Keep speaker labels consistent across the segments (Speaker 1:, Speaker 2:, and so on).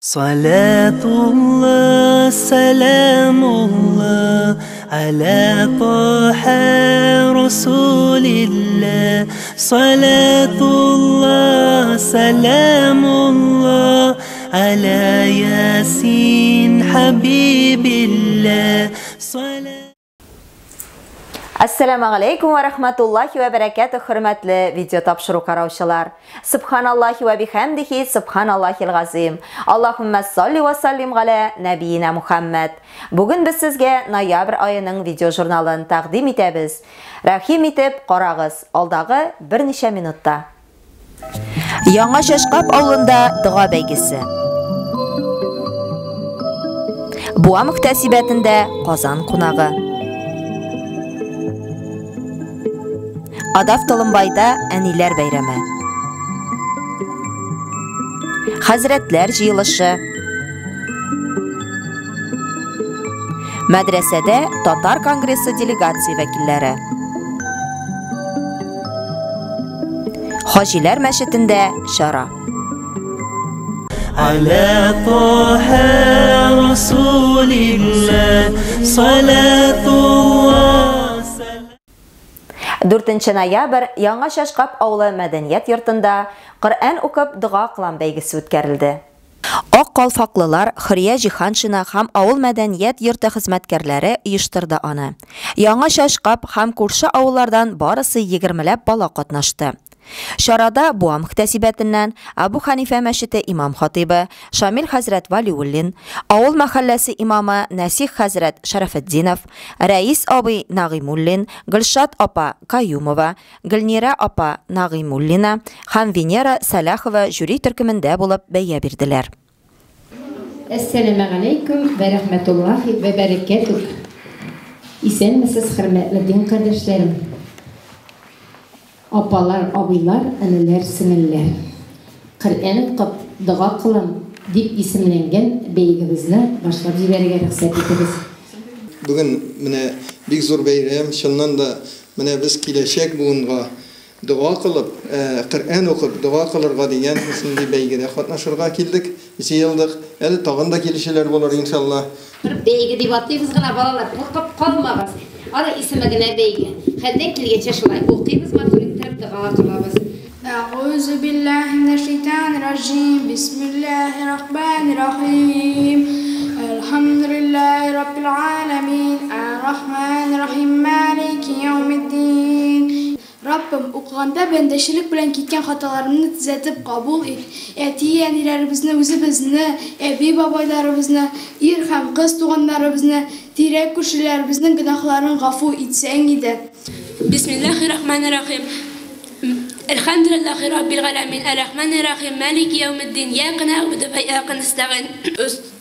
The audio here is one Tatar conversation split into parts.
Speaker 1: صلاة الله سلام الله على طه رسول الله صلاة الله سلام الله على ياسين حبيب الله صلاة.
Speaker 2: Ассаламу алейкум ва рахматуллахи ва баракатух, хөрмәтле видео тапшыру караучылар. Субханаллахи ва бихамдихи, субханаллахил газим. Аллахумма салли ва саллим галя набиина Мухаммад. Бүген без сезгә ноябрь аеның видео журналын тәкъдим итәбез. Рәхим итеп карагыз, алдагы берничә минутта. Яңа Чашкап авылында дога бәйгесе. Буа мөхтәсибәтендә Казан кунагы. Адаф Толымбайда әниләр бәйрәме. Хәзрәтләр җыелышы. Мәдрәсәдә Татар конгрессы делегация вәкилләре. Хаҗиләр мәчетендә чара.
Speaker 1: على طه رسول الله صلاة الله.
Speaker 2: 4 ноябрь Яңа Чашкап авылы мәдәният йортында Коръән укып дога кылам бәйгесе үткәрелде. Ак калфаклылар Хөрия Җиһаншина һәм авыл мәдәният йорты хезмәткәрләре оештырды аны. Яңа Чашкап һәм күрше авыллардан барысы 20ләп бала катнашты. Чарада Буа мөхтәсибәтеннән Абу Ханифә мәчете имам хатибы Шамил хәзрәт Валиуллин, авыл мәхәлләсе имамы Насих хәзрәт Шарафетдинов, Рәис абый Нагыймуллин, Гөлшат апа Каюмова, Гөлнира апа Нагыймуллина һәм Венера Сәлахова жюри төркемендә булып бәя бирделәр.
Speaker 3: Әссәламу алейкум ва рахматуллахи ва баракатух. Исәнмесез, хөрмәтле дин кардәшләрем. Апалар, абыйлар, энеләр, сеңелләр. Коръән укып дога кылам дип исемләнгән бәйгебезне башлап җибәрергә рөхсәт итегез.
Speaker 4: Бүген менә бик зур бәйрәм, чыннан да менә без киләчәк буынга дога кылып, Коръән укып дога кылырга дигән шундый бәйгедә катнашырга килдек, җыелдык. Әле тагын да килүчеләр булыр иншалла.
Speaker 3: Бер бәйге дип атыйбыз гына, балалар, куркып калмагыз. Аның исеме генә бәйге. Хәлдән килгәнчә шулай укыйбыз, матур итеп дога кылабыз.
Speaker 5: Әгъузу биллаһи минәш шайтанир раҗим. Бисмиллаһир рахманир рахим. Әлхәмдүлиллаһи раббил аламин. Ар-рахманир рахим. Малики яумиддин. Раббым, укыганда бәндәчелек белән киткән хаталарымны төзәтеп кабул ит. Әти-әниләребезне, үзебезне, әби-бабайларыбызны, ир һәм кыз туганнарыбызны, тирә күршеләребезнең гөнаһларын гафу итсәң иде.
Speaker 6: Бисмиллаһир рахманир рахим. Әлхәмдүлиллаһи раббил галәмин. Ар-рахманир рахим. Малики яумиддин. Ияка нәгъбуду ва ияка нәстәгыйн.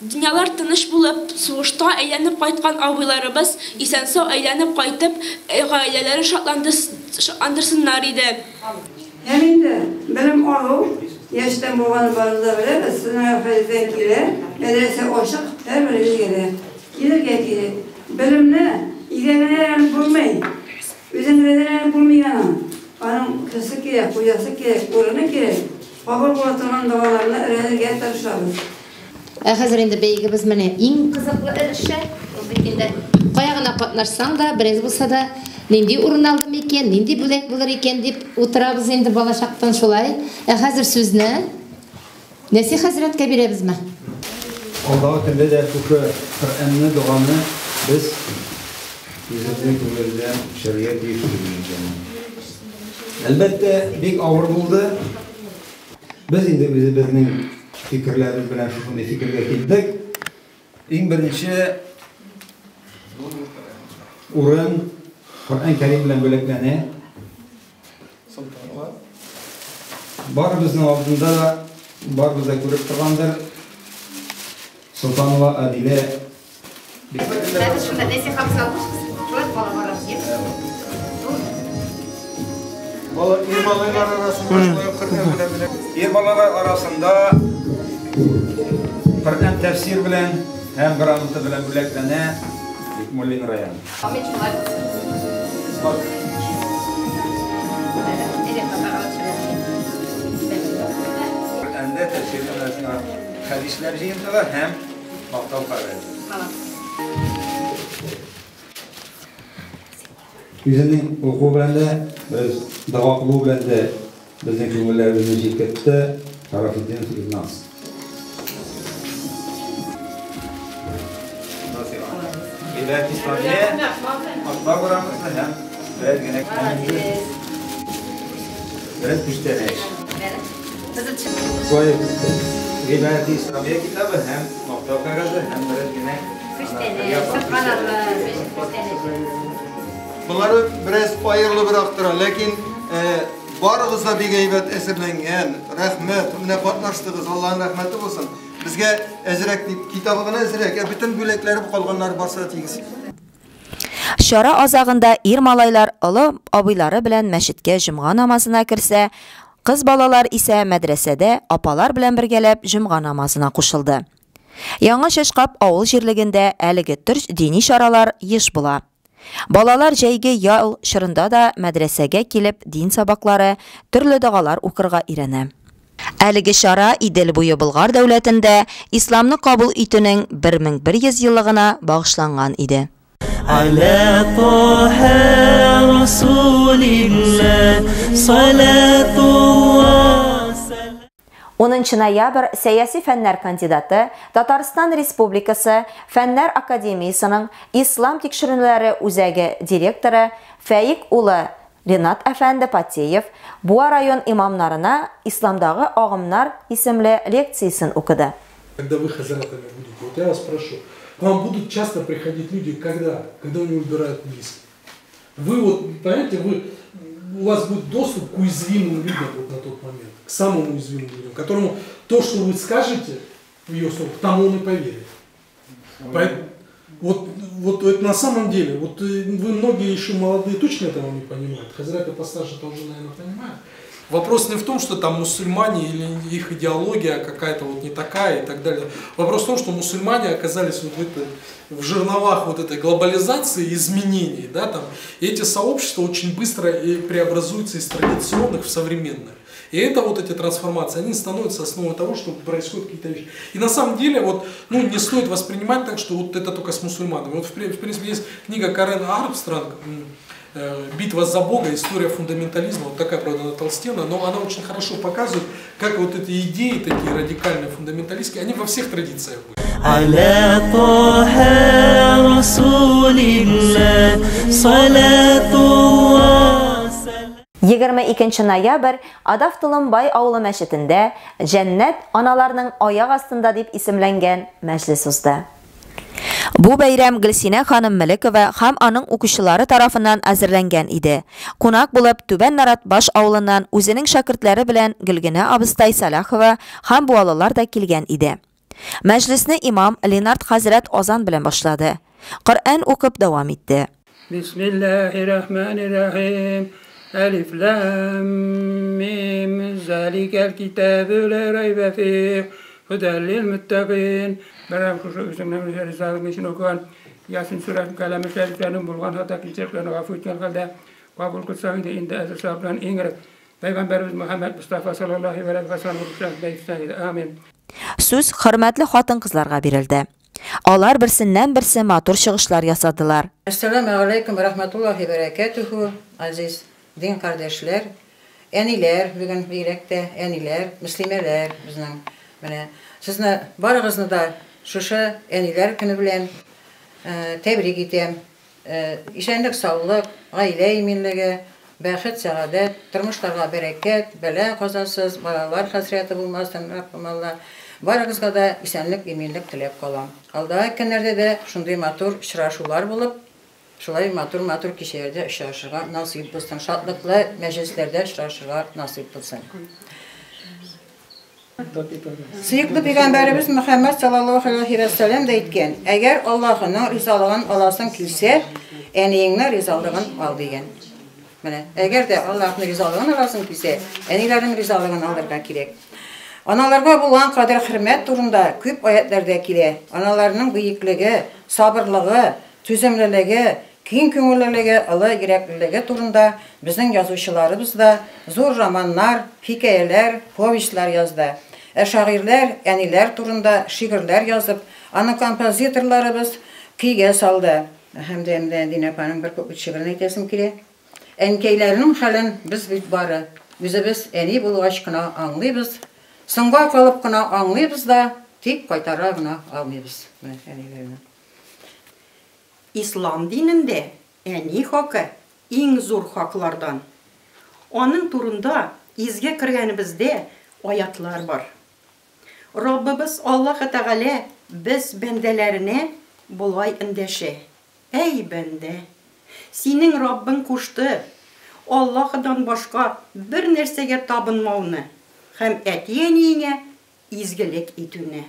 Speaker 6: Дөньялар тыныч булып, сугышта әйләнеп кайткан абыйларыбыз исән-сау әйләнеп кайтып, гаиләләре шатландырсыннар иде.
Speaker 7: Һәм инде белем алу яшьтән булган барыбыз да беләбез, сезнең хәлдән килә, мәдрәсә ачык, һәрберебезгә дә килергә кирәк. Белемне өйдә генә өйрәнеп булмый, үзең генә өйрәнеп булмый аның. Аның кешесе кирәк, хуҗасы кирәк, урыны кирәк. Кабул була торган догаларны өйрәнергә тырышабыз.
Speaker 3: Ә хәзер инде бәйгебез менә иң кызыклы өлеше. Ул бит инде кая гына катнашсаң да, бераз булса да, нинди урын алдым икән, нинди бүләк булыр икән дип утырабыз инде балачактан шулай. Ә хәзер сүзне Нәсих хәзрәткә бирәбезме?
Speaker 8: Алдагы көндә дә шушы Коръәнне, доганы без үзебезнең күңелдән төшерергә тиеш. Әлбәттә, бик авыр булды. Без инде үзебезнең фикерләребез белән шушындый фикергә килдек. Иң беренче урын Коръән Кәрим белән бүләкләнә. Барыбызның алдында да, барыбыз да күреп торгандыр. Солтанова Адилә.
Speaker 3: Хәзер шунда Нәсих абзый алкышсыз. Шулай бала барабыз, я?
Speaker 8: Бала ир балалар арасында шулай ук Коръән белән бүләк. Ир балалар арасында Коръән тәфсир белән һәм грамота белән бүләкләнә Бикмуллин Раян.
Speaker 3: Амин, шулай булсын.
Speaker 8: Коръәндә тәфсирне белән Хәдисләр җыентыгы һәм мактау кәгазе.
Speaker 9: Үзенең уку белән дә, без дога кылу белән дә безнең күңелләребезне җилкетте Шарафетдинов Илназ.
Speaker 8: Гыйбадәт Исламия, Мактау грамотасы һәм бераз генә бераз күчтәнәч.
Speaker 9: Шулай ук
Speaker 8: Гыйбадәт Исламия китабы һәм мактау кәгазе һәм бераз генә
Speaker 4: Болары бераз аерылыбрак тора, ләкин барыгыз да бик әйбәт әзерләнгән. Рәхмәт, менә катнаштыгыз, Аллаһның рәхмәте булсын. Безгә әзрәк дип китабы гына әзрәк, ә бөтен бүләкләре калганнары барсы да тигез.
Speaker 2: Чара азагында ир малайлар олы абыйлары белән мәчеткә җомга намазына керсә, кыз балалар исә мәдрәсәдә апалар белән бергәләп җомга намазына кушылды. Яңа Чәчкаб авыл җирлегендә әлеге төр дини чаралар еш була. Балалар җәйге ял чорында да мәдрәсәгә килеп дин сабаклары, төрле догалар укырга өйрәнә. Әлеге чара Идел буе Болгар дәүләтендә исламны кабул итүнең 1100 еллыгына багышланган иде.
Speaker 1: على طه رسول الله صلاة الله
Speaker 2: 10 ноябрь сәяси фәннәр кандидаты, Татарстан Республикасы Фәннәр академиясенең Ислам тикшеренүләре үзәге директоры Фәик улы Ренат әфәнде Патеев Буа район имамнарына Исламдагы агымнар исемле лекциясен укыды.
Speaker 10: Когда вы хазратами будете, вот я вас прошу, к вам будут часто приходить люди, когда? Когда у него убирают близких. Вы вот, понимаете, у вас будет доступ к уязвимым людям вот на тот момент, к самым уязвимым людям, которому то, что вы скажете в ее словах, тому он и поверит. Поэтому, вот это на самом деле, вот вы многие еще молодые точно этого не понимают, хазраты постарше тоже, наверное, понимают. Вопрос не в том, что там мусульмане или их идеология какая-то вот не такая и так далее. Вопрос в том, что мусульмане оказались вот в жерновах вот этой глобализации, изменений, да, там. И эти сообщества очень быстро и преобразуются из традиционных в современные. И это вот эти трансформации, они становятся основой того, что происходят какие-то вещи. И на самом деле, вот, ну, не стоит воспринимать так, что вот это только с мусульманами. Вот в принципе есть книга Карен Армстронг «Битва за Бога. История фундаментализма», вот такая, правда, она толстенная, но она очень хорошо показывает, как вот эти идеи такие радикальные, фундаменталистские, они во всех традициях были.
Speaker 1: على طه رسول الله صلاة الله
Speaker 2: 22 ноябрь Адав Толымбай авылы мәчетендә Җәннәт аналарның аяк астында дип исемләнгән мәҗлес узды. Бу бәйрәм Гөлсинә ханым Мөлекова һәм аның укучылары тарафыннан әзерләнгән иде. Кунак булып Түбән Наратбаш авылыннан үзенең шәкертләре белән Гөлгенә абыстай Салахова һәм буалылар да килгән иде. Мәҗлесне имам Ленард хәзрәт азан белән башлады. Коръән укып дәвам итте.
Speaker 11: Бисмиллаһир-рахманир-рахим. Әлиф лам мим. Заликал китабу ла райба фих. Һудәл лил-муттакин. Берәм шушы үзеңнең ризалыгың өчен укыган Ясин сүрәсен кәламе шәрифләренең булган хата кимчелекләрен гафу иткән хәлдә кабул кылсаң иде, инде әзер савап белән иң элек Пәйгамбәребез Мөхәммәд Мустафа саллаллаһу алейһи вә сәлләм. Амин.
Speaker 2: Сүз хөрмәтле хатын-кызларга бирелде. Алар берсеннән-берсе матур чыгышлар ясадылар.
Speaker 12: Әссәламу алейкум ва рахматуллахи ва баракатуху, азиз дин кардәшләр, әниләр, бүген бигрәк тә әниләр, мөслимәләр безнең. Менә сезне барыгызны да шушы әниләр көне белән тәбрик итәм. Исәнлек, саулык, гаилә иминлеге, бәхет, сәгадәт, тормышларга бәрәкәт, бәла казасыз, балалар хәсрәте булмасын, Раббым Алла. Барыгызга да исәнлек, иминлек теләп калам. Алдагы көннәрдә дә шундый матур очрашулар булып, шулай матур-матур кичәләрдә очрашырга насыйп булсын, шатлыклы мәҗлесләрдә очрашырга насыйп булсын. Сөекле пәйгамбәребез Мөхәммәд саллаллаһу алейһи вә сәлләм дә әйткән: әгәр Аллаһының ризалыгын аласың килсә, әниеңнең ризалыгын ал дигән. Менә, әгәр дә Аллаһның ризалыгын аласың килсә, әниләрнең ризалыгын алырга кирәк. Аналарга булган кадер-хөрмәт турында күп аятларда килә. Аналарның бөеклеге, сабырлыгы, түземлелеге, киң күңеллелеге, олы йөрәклелеге турында безнең язучыларыбыз да зур романнар, хикәяләр, повестьлар язды. Ә шагыйрьләр әниләр турында шигырьләр язып, аны композиторларыбыз көйгә салды. Һәм дә менә Динә апаның бер куплет шигырен әйтәсем килә. Әнкәйләрнең хәлен без бит бары үзебез әни булгач кына аңлыйбыз. Соңга калып кына аңлыйбыз да, тик кайтара гына алмыйбыз менә әниләрне.
Speaker 13: Ислам динендә әни хакы иң зур хаклардан. Аның турында Изге Коръәнебездә аятлар бар. Раббыбыз Аллаһы Тәгалә без бәндәләренә болай эндәшә, Әй бәндә! Синең Раббың кушты, Аллаһыдан башка бернәрсәгә табынмауны һәм әти-әниеңә изгелек итүне.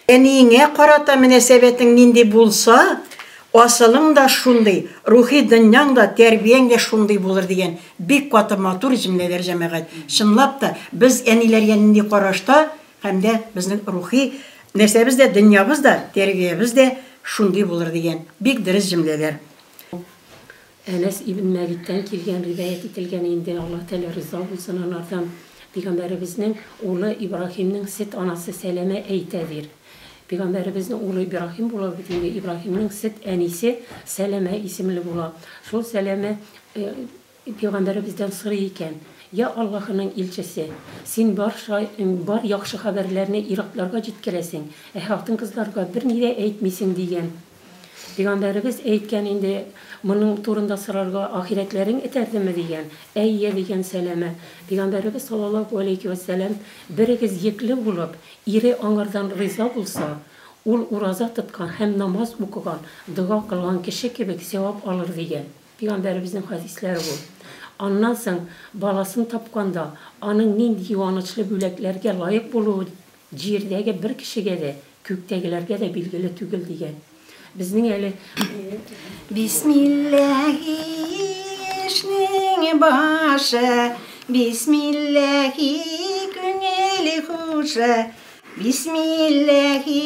Speaker 14: Әниеңә карата мөнәсәбәтең нинди булса, асылың да шундый, рухи дөньяң да, тәрбияң дә шундый булыр дигән бик каты матур җөмләләр, җәмәгать. Чынлап та, без әниләргә нинди карашта, һәм дә безнең рухи нәрсәбез дә, дөньябыз да, тәрбиябез дә шундый булыр дигән бик дөрес җөмләләр.
Speaker 15: Әнәс ибн Мәликтән килгән риваять ителгән инде, Аллаһ Тәгалә риза булсын анардан, Пәйгамбәребезнең улы Ибраһимнең сет анасы Сәләмә әйтә дир. Пәйгамбәребезнең улы Ибраһим була бит инде, Ибраһимнең сет әнисе Сәләмә исемле була. Шул Сәләмә Пәйгамбәребездән сорый икән, Я Аллаһының илчесе, син бар бар яхшы хәбәрләрне ир-атларга җиткерәсең, ә хатын-кызларга берни дә әйтмисең, дигән. Пәйгамбәребез әйткән инде, моның турында сорарга ахирәтләрең этәрдеме, дигән. Әйе, дигән Сәләмә. Пәйгамбәребез саллаллаһу галәйһи вә сәлләм, Берегез йөкле булып, ире аңардан риза булса, ул ураза тоткан һәм намаз укыган, дога кылган кеше кебек сәвап алыр, дигән. Пәйгамбәребезнең хәдисләре бу. Аннан соң, баласын тапканда, аның нинди юанычлы бүләкләргә лаек булуы җирдәге бер кешегә дә, күктәгеләргә дә билгеле түгел, дигән. Безнең әле.
Speaker 14: Бисмилләһи эшнең башы, бисмилләһи күңел хушы, бисмилләһи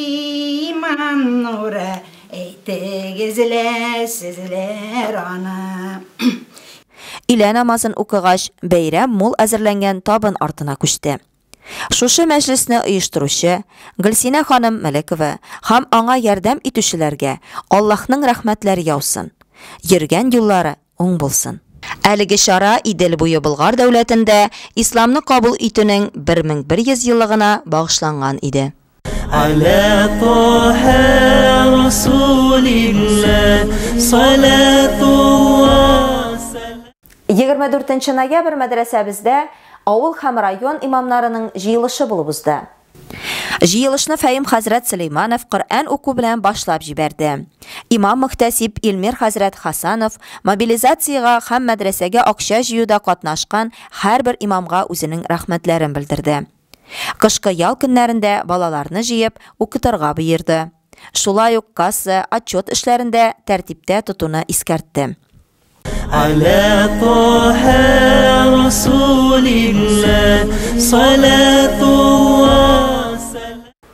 Speaker 14: иман нуры, әйтегез лә сезләр аны.
Speaker 2: Өйлә намазын укыгач, бәйрәм мул әзерләнгән табын артына күчте. Шушы мәҗлесне оештыручы Гөлсинә ханым Мөлекова һәм аңа ярдәм итүчеләргә Аллаһның рәхмәтләре яусын, йөргән юллары уң булсын. Әлеге чара Идел буе Болгар дәүләтендә исламны кабул итүнең 1100 еллыгына багышланган иде.
Speaker 1: Аля Таһа Расулилла салатулла.
Speaker 2: 24 нче ноябрь мәдрәсәбездә авыл һәм район имамнарының җыелышы булып узды. Җыелышны Фәим хәзрәт Сөләйманов Коръән уку белән башлап җибәрде. Имам-мөхтәсиб Илмир хәзрәт Хасанов мобилизациягә һәм мәдрәсәгә акча җыюда катнашкан һәрбер имамга үзенең рәхмәтләрен белдерде. Кышкы ял көннәрендә балаларны җыеп, укытырга боерды. Шулай ук касса, отчет эшләрен дә тәртиптә тотуны искәртте.
Speaker 1: Аля Таһа Расулилла салатулла.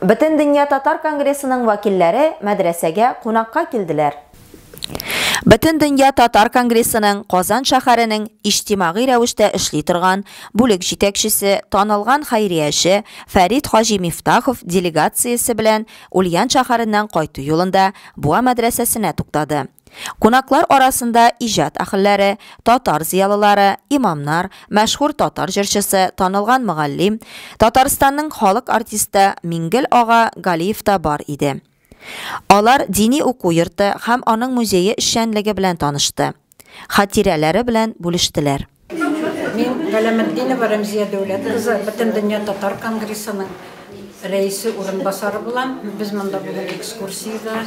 Speaker 2: Бөтендөнья татар конгрессының вәкилләре мәдрәсәгә кунакка килделәр. Бөтендөнья татар конгрессының Казан шәһәренең иҗтимагый рәвештә эшли торган бүлек җитәкчесе, танылган хәйрияче Фәрит хаҗи Мифтахов делегациясе белән Ульян шәһәреннән кайту юлында Буа мәдрәсәсенә туктады. Кунаклар арасында иҗат әһелләре, татар зыялылары, имамнар, мәшһүр татар җырчысы, танылган мөгаллим, Татарстанның халык артисты Миңгел ага Галиев та бар иде. Алар дини уку йорты һәм аның музее эшчәнлеге белән танышты, хатирәләре белән бүлештеләр.
Speaker 12: Мин Галәметдинова Рәмзия Дәүләт кызы, Бөтендөнья татар конгрессының рәисе урынбасары булам. Без монда бүген экскурсиядә.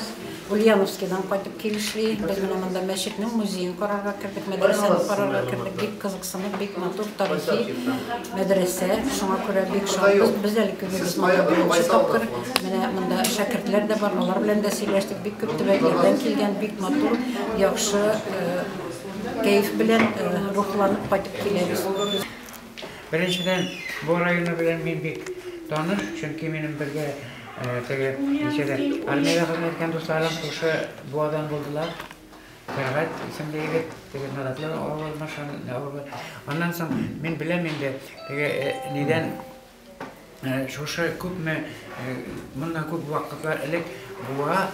Speaker 12: Ульяновскидан кайтып килешли. Без менә монда мәчетнең музеен карарга кердек, мәдрәсәне карарга кердек. Бик кызыксынып, бик матур тарихи мәдрәсә. Шуңа күрә бик шатбыз. Без әле күбебез монда беренче тапкыр. Менә монда шәкертләр дә бар, алар белән дә сөйләштек. Бик күп төбәкләрдән килгән, бик матур, яхшы кәеф белән рухланып кайтып киләбез.
Speaker 11: Беренчедән, бу районы белән мин бик таныш, чөнки минем бергә теге ничәдә армиядә хезмәт иткән дусларым шушы Буадан булдылар. Фәргать исемле егет, теге Наратлы авылы, авылы. Аннан соң мин беләм инде, теге нидән. Шушы күпме, моннан күп вакытлар элек Буа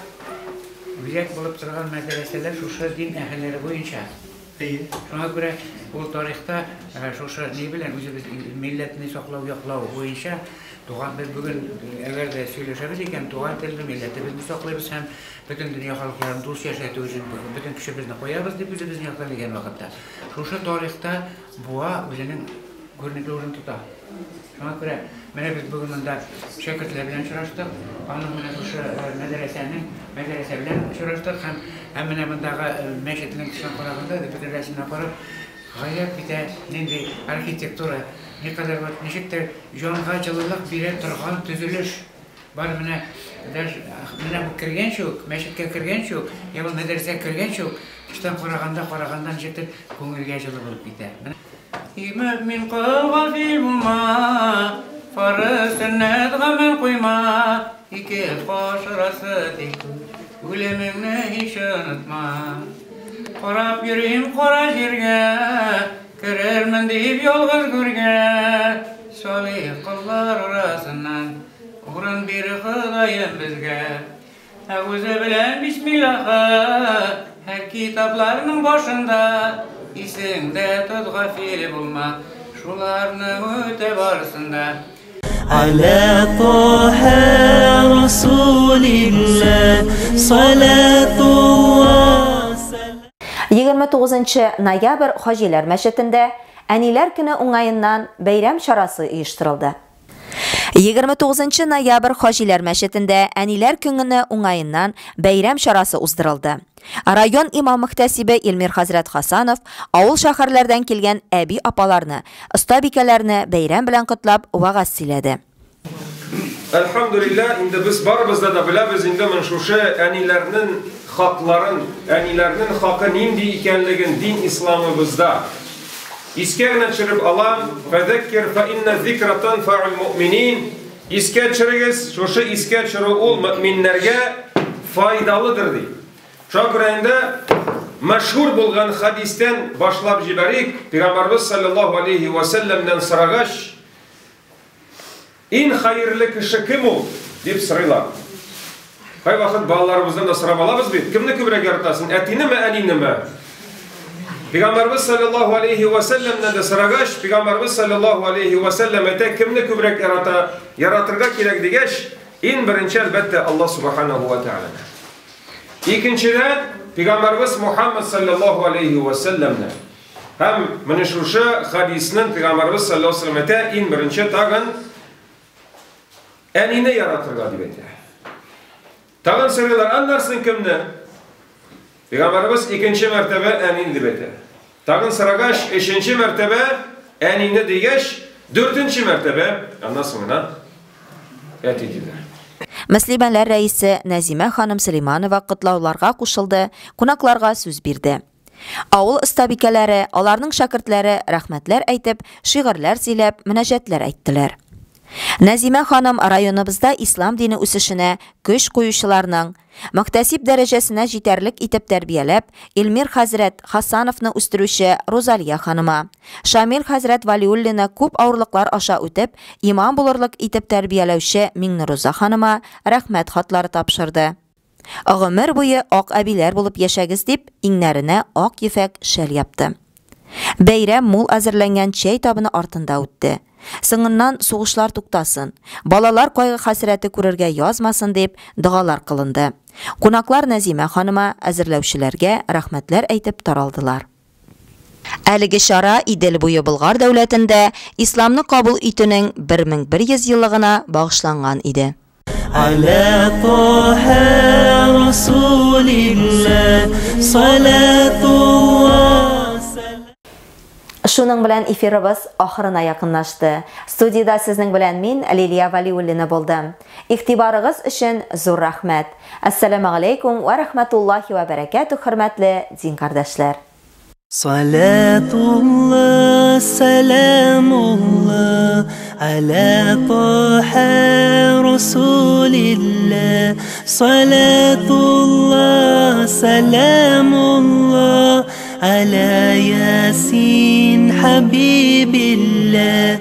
Speaker 11: үзәк булып торган мәдрәсәләр шушы дин әһелләре буенча. Шуңа күрә ул тарихта шушы ни белән үзебез милләтне саклау, яклау буенча туган без бүген әгәр дә сөйләшәбез икән, туган телне, милләтебезне саклыйбыз һәм бөтен дөнья халыкларын дус яшәтү өчен бөтен көчебезне куябыз дип үзебезнең яктан дигән вакытта. Шушы тарихта Буа үзенең күренекле урын тота. Шуңа күрә менә без бүген монда шәкертләр белән очраштык. Аның менә шушы мәдрәсәнең, мәдрәсә белән очраштык һәм һәм менә мондагы мәчетнең тышын караганда, бөтен рәсеменә карап, гаять бит ә нинди архитектура, никадәр вот ничектер җанга җылылык бирә торган төзелеш. Бар менә даже менә бу кергәнче үк, мәчеткә кергәнче үк, я бу мәдрәсәгә кергәнче үк, тыштан караганда, караганда ничектер күңелгә җылы булып китә. Менә И мөэмин кол гафил булма, Фарыз сөннәт гамәл куйма, Ике каш арасы тик күз, Үлемеңне һич онытма. Карап йөрим кара җиргә, Керермен дип ялгыз гүргә, Салих коллар арасыннан Урын бир, Ходаем, безгә. Әгузе белән бисмиллаһы һәр китапларның башында исеңдә тот гафил булма шуларны үтә барысын да.
Speaker 1: Аля Таһа Расулилла салатулла.
Speaker 2: 29 ноябрь Хаҗиләр мәчетендә Әниләр көне уңаеннан бәйрәм чарасы оештырылды. 29 ноябрь Хаҗиләр мәчетендә Әниләр көне уңаеннан бәйрәм чарасы уздырылды. Район имам-мөхтәсибе Илмир хәзрәт Хасанов авыл-шәһәрләрдән килгән әби-апаларны, остабикәләрне бәйрәм белән котлап, вәгазь сөйләде.
Speaker 8: Әлхәмдүлилләһ, инде без барыбыз да да беләбез инде мөн шушы әниләрнен хакларын, әниләрнен хакы нинди икәнлеген дин исламыбызда. Искә генә төшереп алам, Фәзәккир фә иннә зикра тәнфәүл мөэминин, Искә төшерегез, шушы искә төшерү ул мөэминнәргә файдалыдыр, ди. Шуңа күрә инде мәшһүр булган хәдистән башлап җибәрик, Пәйгамбәрбез салләллаһу алейһи вә сәлләмнән сорагач, Ин хәерле кеше кем ул? дип сорыйлар. Кайвакыт балаларыбыздан да сорап алабыз бит, кемне күбрәк яратасың, әтинеме, әнинеме? Пәйгамбәрбез саллаллаһу алейһи ва сәлләмнән дә сорагач, Пәйгамбәрбез саллаллаһу алейһи ва сәлләм әйтә, кемне күбрәк ярата, яратырга кирәк дигәч, иң беренче, әлбәттә, Аллаһ субханаһу ва тәгаләне. Икенчедән, Пәйгамбәрбез Мухаммад саллаллаһу алейһи ва сәлләмне. Һәм менә шушы хадиснең Пәйгамбәрбез саллаллаһу алейһи ва сәлләм әйтә, иң беренче тагын әнине яратырга дип әйтә. Тагын сорыйлар, аннан соң кемне? Пәйгамбәрбез икенче мәртәбә әнине дип әйтә. Тагын сорагач, өченче мәртәбә әнине дигәч, дүртенче мәртәбә аннан соң гына әти диләр.
Speaker 2: Мөслимәләр рәисе Нәзимә ханым Сөләйманова котлауларга кушылды, кунакларга сүз бирде. Авыл остабикәләре, аларның шәкертләре рәхмәтләр әйтеп, шигырьләр сөйләп, мөнәҗәтләр әйттеләр. Нәзимә ханым районыбызда ислам дине үсешенә көч куючыларның, мөхтәсиб дәрәҗәсенә җитәрлек итеп тәрбияләп, Илмир хәзрәт Хасановны үстерүче Рузалия ханыма, Шамил хәзрәт Вәлиуллины күп авырлыклар аша үтеп, имам булырлык итеп тәрбияләүче Миңнеруза ханыма рәхмәт хатлары тапшырды. Гомер буе ак әбиләр булып яшәгез, дип, иңнәренә ак ефәк шәл япты. Бәйрәм мул әзерләнгән чәй табыны артында үтте. Соңыннан сугышлар туктасын, балалар кайгы-хәсрәте күрергә язмасын дип, догалар кылынды. Кунаклар Нәзимә ханыма, әзерләүчеләргә рәхмәтләр әйтеп таралдылар. Әлеге чара Идел буе Болгар дәүләтендә исламны кабул итүнең 1100 еллыгына багышланган иде.
Speaker 1: Аля Таһа Расулилла салатулла.
Speaker 2: Шуның белән эфирыбыз ахырына якынлашты. Студиядә сезнең белән мин, Лилия Вәлиуллина булдым. Игътибарыгыз өчен зур рәхмәт. Әссәламегаләйкүм вә рәхмәтуллаһи вә бәрәкәтүһ, хөрмәтле дин кардәшләр.
Speaker 1: Салатулла, сәламулла, аля Таһа Расулилла. Салатулла, сәламулла, аля Ясин хабибилла.